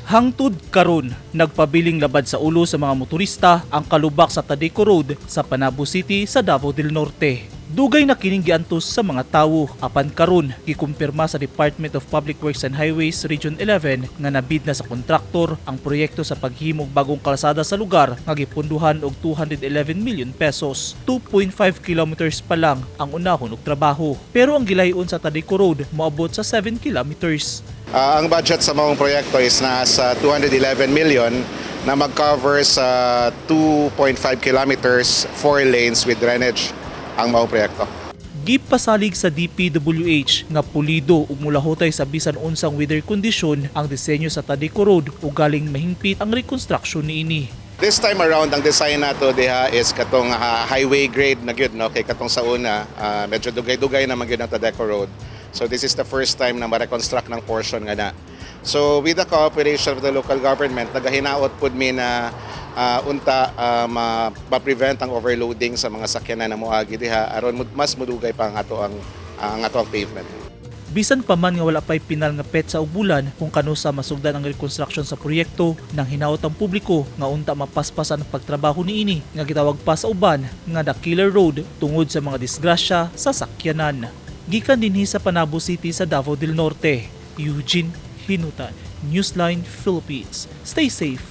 Hangtod karon, nagpabiling labad sa ulo sa mga motorista ang kalubak sa Tadeco Road sa Panabo City sa Davao del Norte. Dugay na kining giantos sa mga tawo, apan karon gikumpirma sa Department of Public Works and Highways Region 11 nga nabid na sa kontraktor ang proyekto sa paghimog bagong kalsada sa lugar nga gipunduhan og 211 million pesos. 2.5 kilometers pa lang ang unahon og trabaho. Pero ang gilayon sa Tadeco Road moabot sa 7 kilometers. Ang budget sa maong proyekto is nasa 211 million na mag-cover sa 2.5 kilometers, 4 lanes with drainage ang maong proyekto. Gipasalig sa DPWH nga pulido ug mulahutay sa bisan unsang weather condition ang disenyo sa Tadeco Road ug galing mahingpit ang reconstruction niini. This time around, ang design nato diha is katong highway grade na gyud, no, kay katong sa una, medyo dugay-dugay na man gyud ang Tadeco Road. So this is the first time na ma-reconstruct ng portion nga na. So with the cooperation of the local government, nagahinaot pud mi na unta ma-prevent ang overloading sa mga sakyanan na moagi diha aron mas mudugay pa ang ato ang pavement. Bisan pa man nga wala pa'y pinal nga petsa o bulan kung kanusa masugdan ang reconstruction sa proyekto, nang hinaot ang publiko nga unta mapaspasan ang pagtrabaho niini nga gitawag pa sa uban nga the Killer Road tungod sa mga disgrasya sa sakyanan. Gikan dinhi sa Panabo City sa Davao del Norte, Eugene Hinutan, Newsline Philippines. Stay safe.